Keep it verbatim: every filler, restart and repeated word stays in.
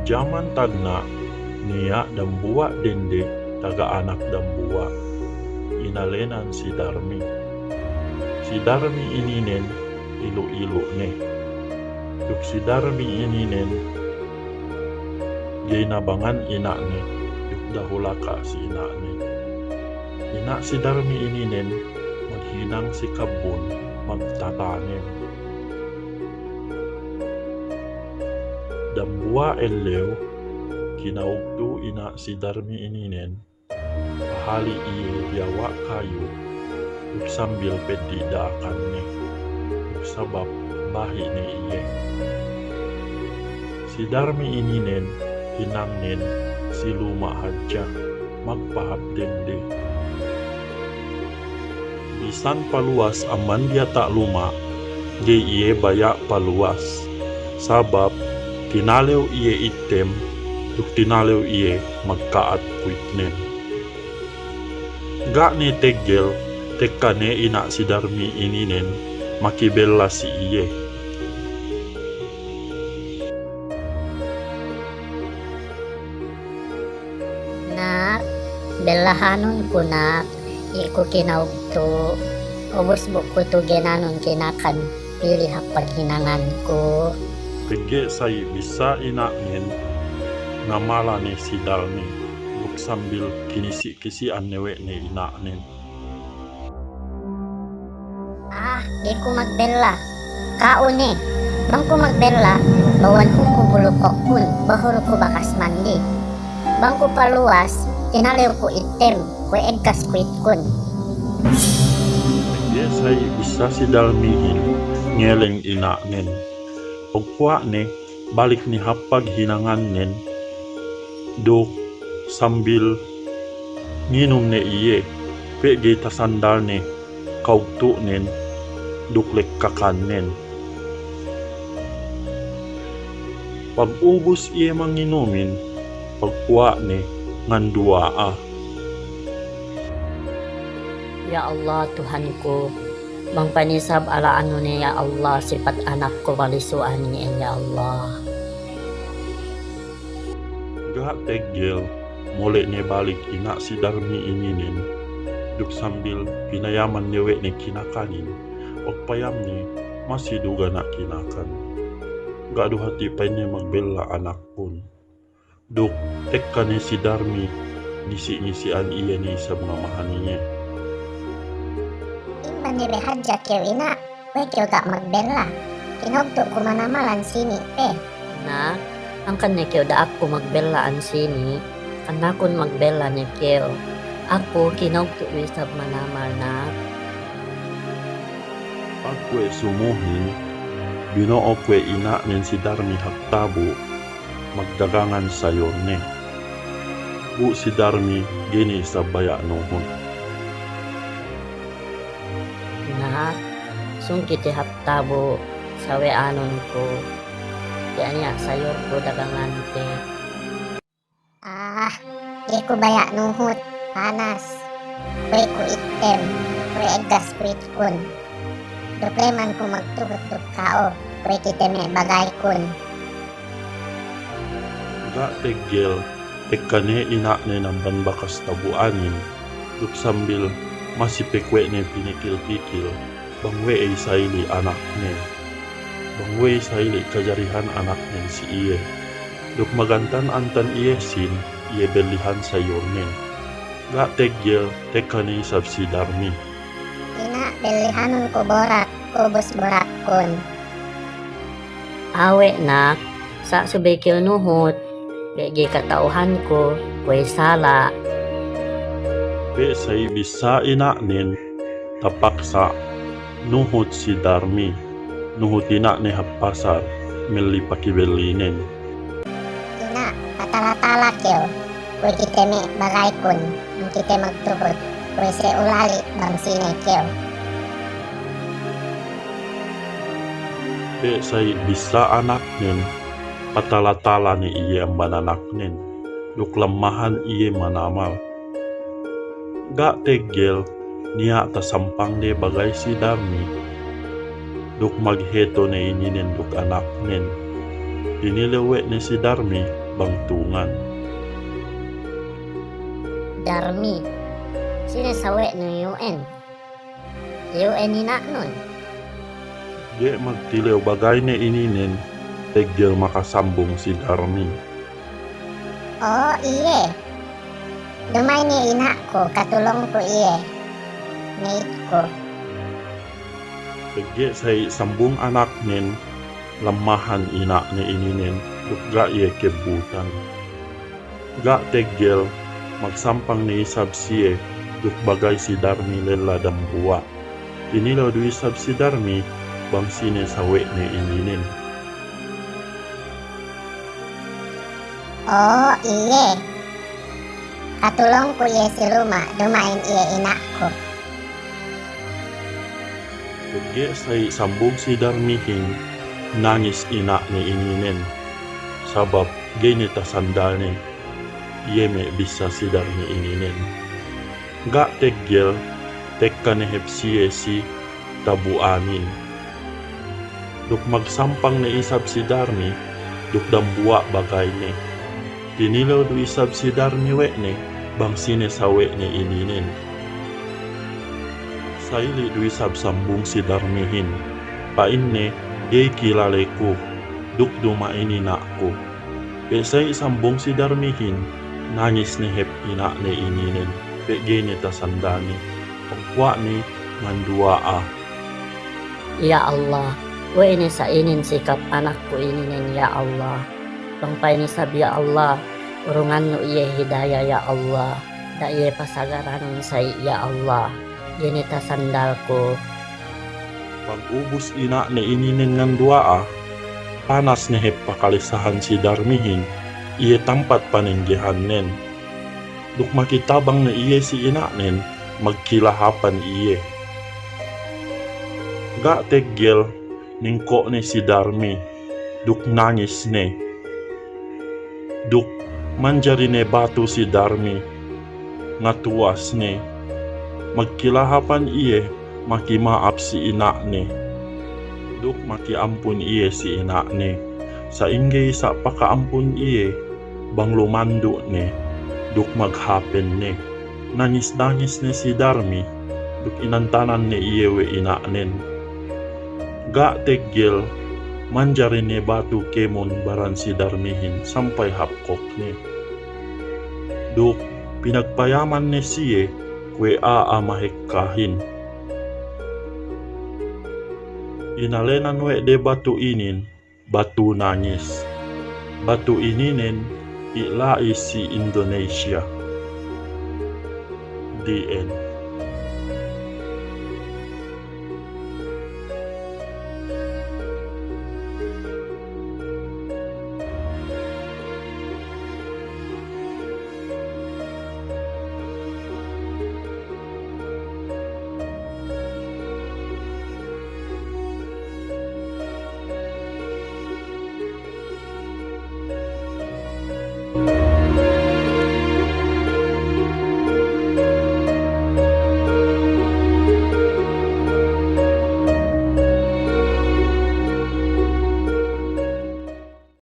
Jaman tagna', niya' dambuwa' dende taga anak dambuwa'. Inalenan si Darmi. Si Darmi ininen ilu'-ilu' ne. Duk si Darmi ininen ga'i nabangan ina'ne, duk dahulaka si ina'ne. Ina' si Darmi ininen maghinang si kabbun magtatanem. Dambuwa' ellew, kinaugtu' ina' si Darmi ininen, pahali' iye diyawa' kayu, duk sambil peddi' da'akanne, duk sabab bahi' ne iye. Si Darmi ininen hinangnen si luma' hadja magpahāp dende. Bisan paluwas amban diyata' luma', ga'i iye baya' paluwas, sabab tinalew iye ittem, duk tinalew iye magka'at kuwitnen. Ga' ne teggel, tekka ne ina' si Darmi ininen makibella si iye. Nak, bellahanun ku nak, i' ku kinaugtu', ubus bu ku tugenanun kinakan pī la'i hap paghinangan ku. Pegge' sa'i bissā ina'nen, ngamala ne si Darmi, duk sambil kinisi'-kisi'an ne we' ne ina'nen. Ah, ga'i ku magbella. Ka'u ne, bang ku magbella, bawanun ku bulu kokkun, bahul ku bakas mandi. Bang ku paluwas, tinalew ku ittem, kuwe' eggas kuwitkun. Pegge' sa'i bissā si Darmihin ngeleng ina'nen. Pagkuwa' ne, balik ne hap paghinangannen, duk sambil nginum ne iye, kuwe' ga'i tasandal ne kaugtu'nen duk lekkakannen. Pagubus iye manginumin, pagkuwa' ne nganduwa'a. Ya Allah, Tuhanku, bang panisab ala'annu ne, ya Allah, sipat anakku balisu'an iyan, ya Allah. Ga' teggel, mole' ne balik ina' si Darmi ininen, duk sambil pinayaman ne we' ne kinakanin, pagpayamne, masi du ga' ne kinakan. Ga' du hati' pa'inne magbella anakkun. Duk tekka ne si Darmi, ngisi'-ngisi'an iye ne isab ngamahan iye. Imban ne be hadja kew ina', kuwe' kew ga' magbella. Kinogtu' ku manamalan sini' pe. Na, angkan ne kew da'akku magbella'an sini', kannakun magbella ne kew. Aku kinogtu' du isab manamal, na. Pagkuwe' sumuhin, bino'o kuwe' ina'nen si Darmi hap tabu', magdagangan sayurne. Bu si Darmi ga'i ne isab baya' nuhut. Na, sung kite hap tabu', sawe'anun ku. Tiya' niya' sayurku dagangante. Ah, ga'i ku baya' nuhut, panas. Kuwe' ku ittem, kuwe' eggas kuwitkun. Duk leman ku magtuhut duk ka'u, kuwe' kite me' bagaykun. Ga' teggel, tekka ne ina'nen amban bakas tabu'anin, duk sambil masi pe kuwe' ne pinikil-pikil, bang we'ey sa'ili' anaknen. Bang we'ey sa'ili' kajarihan anaknen si iye. Duk magantan-antan iye sin, iye bellihan sayurnen. Ga' teggel, tekka ne isab si Darmi. Ina', bellihanun ku borak, ubus borakkun. Awe' nak, sa' subey kew nuhut, be' ga'i kata'uhanku, kuwe' sala'. Be' sa'i bissā ina'nen, tapaksa nuhut si Darmi, nuhut ina'ne hap pasar, melli pakibellinen. Ina', patala-tala kew, kuwe' kite me' bagaykun, bang kite magtuhut, kuwe' se ulali' bang sine kew. Be' sa'i bissā anaknen, patala-tala ne iye amban anaknen, duk lammahan iye manamal. Ga' teggel, niya' tasampang de bagay si Darmi, duk magheto ne ininen duk anaknen. Tinilew we' ne si Darmi, bang tungan. Darmi, sine sawe'nu iyu'en? Iyu'en ina'nun? Ga'i magtilew bagayne ininen, teggel makasambung si Darmi. O, iye. Duma'in iye ina'ku, katulungku iye. Me'itku. Pegge' sa'i sambung anaknen, lammahan ina'ne ininen, duk ga' iye kebbutan. Ga' teggel, magsampang ne isab siye, duk bagay si Darmi lella dambuwa'. Tinilew du isab si Darmi, bang sine sawe'ne ininen. O, iye. Katulungku iye si luma', duma'in iye ina'ku. Pegge' sa'i sambung si Darmihin, nangis ina'ne ininen. Sabab ga'i ne tasandalnen. Iye me' bissā si Darmi ininen. Ga' teggel, tekka ne hep siye si tabu'anin. Duk magsampang ne isab si Darmi, duk dambuwa' bagayne. Tinilew du isab si Darmi we' ne, bang sine sawe'ne ininen. Sa'ili' du isab sambung si Darmihin. Pa'inne, ga'i kilaleku, duk duma'in ina'ku. Pe' sa'i sambung si Darmihin, nangis ne hep ina'ne ininen, pe' ga'i ne tasandalne, pagkuwa' ne nganduwa'a. Ya Allah, we' ne sa'inin sikap anakku ininen, ya Allah. Bang pa'in isab, ya Allah, urungannu iye hidaya, ya Allah. Da'a iye pasagaranun sa'i, ya Allah. Ga'i ne tasandalku. Pag ubus ina'ne ininen nganduwa'a, panas ne hep pakalesahan si Darmihin, iye tampat panenggehannen. Duk makitabang ne iye si ina'nen, magkilahapan iye. Ga' teggel, ningko' ne si Darmi, duk nangis ne. Duk manjari ne batu si Darmi, ngatuwas ne. Magkilahapan iye, makima'ap si ina'ne. Duk makiampun iye si ina'ne. Sa'ingge isab pakaampun iye, bang lumandu' ne, duk maghapen ne. Nangis-nangis ne si Darmi, duk inantanan ne iye we' ina'nen. Ga' teggel, manjari ne batu kēmon baran si Darmihin sampay hap kōkne. Duk pinagpayaman ne siye kuwe' a'a mahekkahin. Inalenan we' de batu inin, Batu Nangis. Batu ininen ila'i si Indonesia. The end.